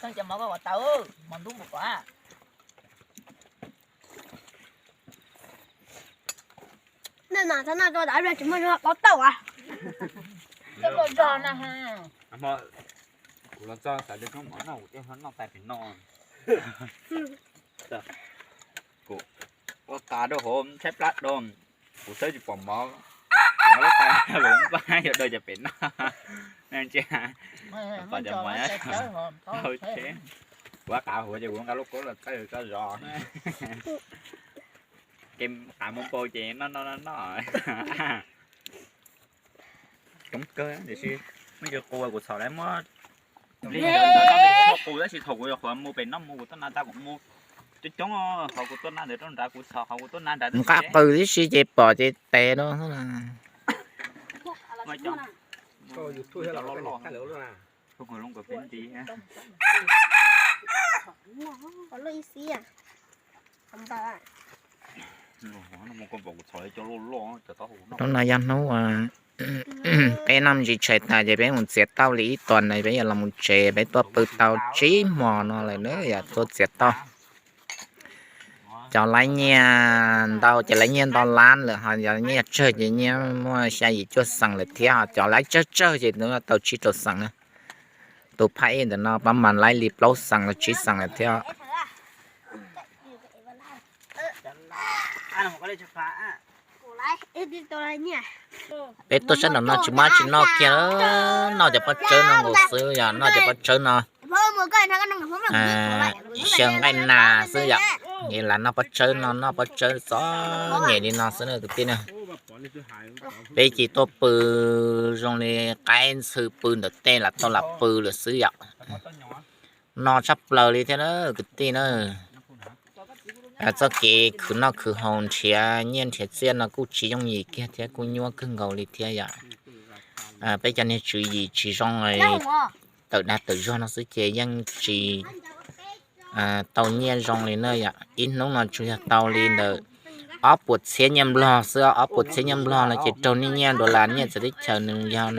Cov mov koj kom tau, mov ntub npaum ko. Nej mas txhob noj tau, tsis muaj zog qab tauj as. Tsis muaj zog na. Kuv los txog xav tias koj mov noj kuv thiaj noj tag pem no. Kuv ua tas rau hauv tshaib plab rau, kuv xav tsis pom mov, kuv muab lub tais los npaj yuav daws cov pem no. Ntsia, pom cov mov tau tsheb, kuv qav huv ces kuv nqa lub kub los txawj koj zov. Ces qav mus npau ces noj noj noj noj. Coob kawg tiam sis muaj cov qus kuv txhom lawv muab li ntawd ntawd no, qus tab sis thaum kuv yuav qhuav mus pem no mus kuv tuaj na tas kuv mus coob coob, qhov kuv tuaj na ntawd rau nrad kuv txhom qhov kuv tuaj na nrad. Nqa qws tib si ces pom ces tes rau. Hnub no yog hnub peb noj me ntsis tshais tas ces peb mus txiav tauj li ib tuas na, peb yuav los mus tsev, peb tuaj pw tau tsib hmo no lawm na, yog tuaj txiav tauj. Cov laib nyiaj ntau ces laib nyiaj ntau lab lawm, ho yog nyiaj tsawg ces nyiaj muaj xya yim cuaj xees lawm thiab, ho cov laib tsawg tsawg ces tau tsib rau xees na. Tus phaj ej ntawm no pab mas laib li plaub xees los tsib xees lawm thiab. Peb tuaj sab nraum no tsis muaj dab tsi noj kiag, noj cov pob tsawb no nkaus xwb yom, noj cov pob tsawb no xyaw nqaij nas xwb yom. Es lam noj pob tsawb no, noj pob tsawb txom nyem li no xwb na kwv tij na. Peb cia tuaj pw zoo li qaib ntxhw pw ntawm tej lam tau lam pw lawm xwb yom. No tshaj plaws li thiab na kwv tij na. Txoj kev khwv noj khwv haus nrhiav nyiaj nrhiav txiaj no kuj tsis yooj yim kiag thiab kuj nyuaj kawg nkaus li thiab yom. Peb cov niag tswv yim tsis zoo tawm dag tawm zog no xwb ces yeej tsis tau nyiaj zoo li na yom. Ib hnub no tsuas yog tau li ntawm ob puas txhiab nyiaj nplog xwb, ob puas txhiab nyiaj nplog no ces raug nej nyiaj dollar nyiaj txawv teb chaws nws yog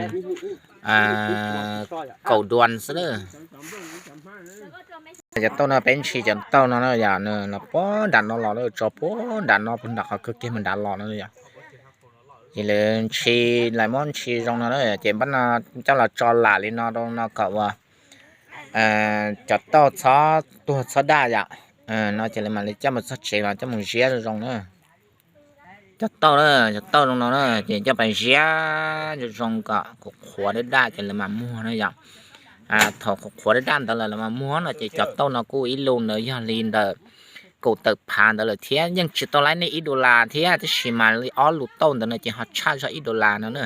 kaum duas xwb na. Cov tauj no peb ntshis cov tauj no na yom, nws los puag nram no los, tso puag nram no puag nram qhov kawg kiag mus nram los no yom. Ces lawv ntshis, lawv muab ntshis zoo no na ces npaj no coj los tso lam li no rau no kom uas cov tauj txhob tuag txhob daj yom. No ces lawv mam li coj mus txog tsev los coj mus ziab zoo zoo na. Cov tauj na, cov tauj zoo no na ces coj pais ziab zoo zoo kom qhuav qhuav daj daj ces lawv mam muag na yom. Thaum qhuav qhuav daj daj ntawd lawm lawv mam muag no ces cov tauj no kuj ib lus ntawd yog li ntawm kaum tawm phav ntawd lawm thiab, yeej tsis tau laib nej ib dollar thiab, tab sis mas li ob lus tauj ntawd no ces ho tshaj zog ib dollar no na.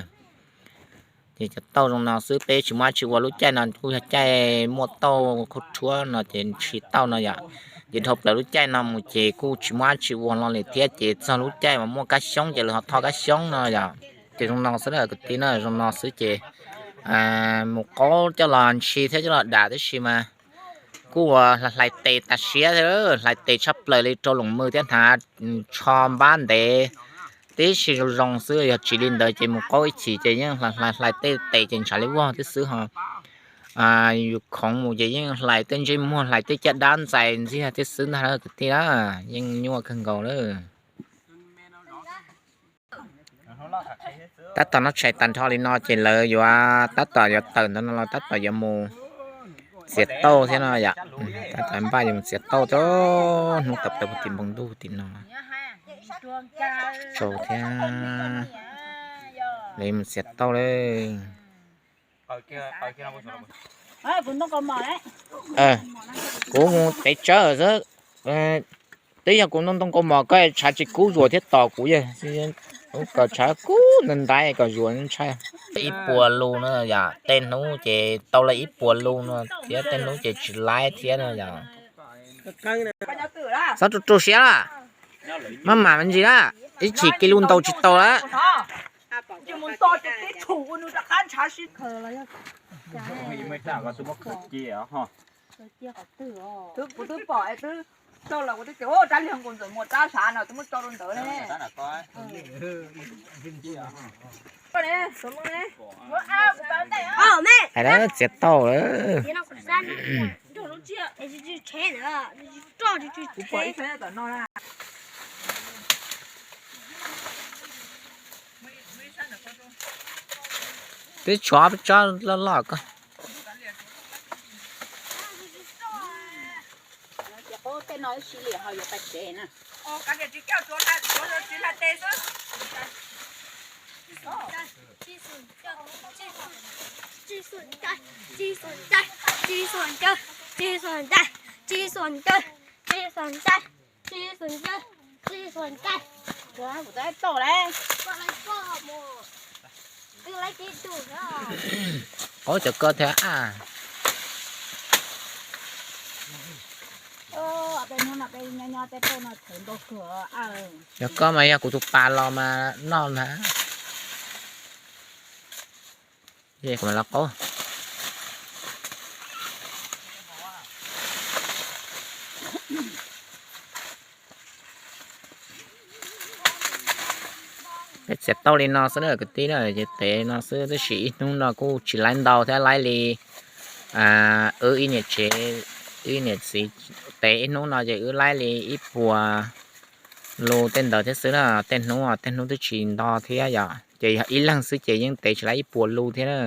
Ces cov tauj zoo no xwb, peb tsis muaj dab tsi ua, lub caij no kuj yog caij muaj tauj khaub rhuab no ces ntshis tauj no yom. Ces dhau plaws lub caij no mus ces kuj tsis muaj dab tsi ua lo lawm thiab, ces txog lub caij mas muaj kab xyoob ces lawv ho tho kab xyoob no yom. Ces zoo no xwb na kwv tij na, zoo no xwb ces mus qaub coj los ntshis thiab coj los dam tib si mas kuj ua hlais tes tas siab thiab, hlais tes tshaj plaws li, rau loos mws thiab hnav tsho npab ntev tib si zoo zoo xwb. Yog tsis li ntawd ces mus qaub ib chim ces yeej hlais hlais tej tes ces ntshav li vog thiab xwb ho. Yus khoov mus ces yeej hlais tej ntsej muag, hlais tej caj dab ntxais ntxiag thiab xwb ntag kwv tij na, yeej nyuaj kawg nkaus lawm. Tab tom noj tshais tag nrho li no ces lawv yuav tab tom yuav tawm ntawd no los tab tom yuav mus txiav tauj thiab no yom. Tab tom npaj yuav mus txiav tauj, hnub tawm plaws puag tim npoo ntuj tim no. Tsaus thiab, lawv yuav mus txiav tauj lawm. Kuv mus tev tsawb xwb. Twb yog kuv ntoo ntoo kaus mom koj tshav tsis kub zuas thiab tos kuv yog, kom tshav kub ntawd ntaiv kom zuas ntshai. Ib puas lus no yom, tej hnub ces tau lawm ib puas lus no thiab tej hnub ces tsis laib thiab no yom. Txhob rau rau siab lawm, maj mam me ntsis lawm, ib chim kiag lub ntau tsis tau lawm. Hais txiav tauj lawm. Twb tshuav tsob loj loj ko. Tej no ib sim li ho yuav pais tsev na. Qaub cov ko thiab a. Cov ko mas yog kuv tus pas los mas noj na. Kuv los qaub. Peb txiav tau li no xwb na kwv tij na, ces tev no xwb tab sis ib hnub no kuj tsis laib ntau thiab, laib li wb ib niam tsev, wb niam txiv tev ib hnub no ces wb laib li ib puas lus tej ntawd thiab xwb na. Tej hnub tej hnub twb tsis nto thiab yom, ces yog ib leeg xwb ces yeej tev tsis laib ib puas lus thiab na.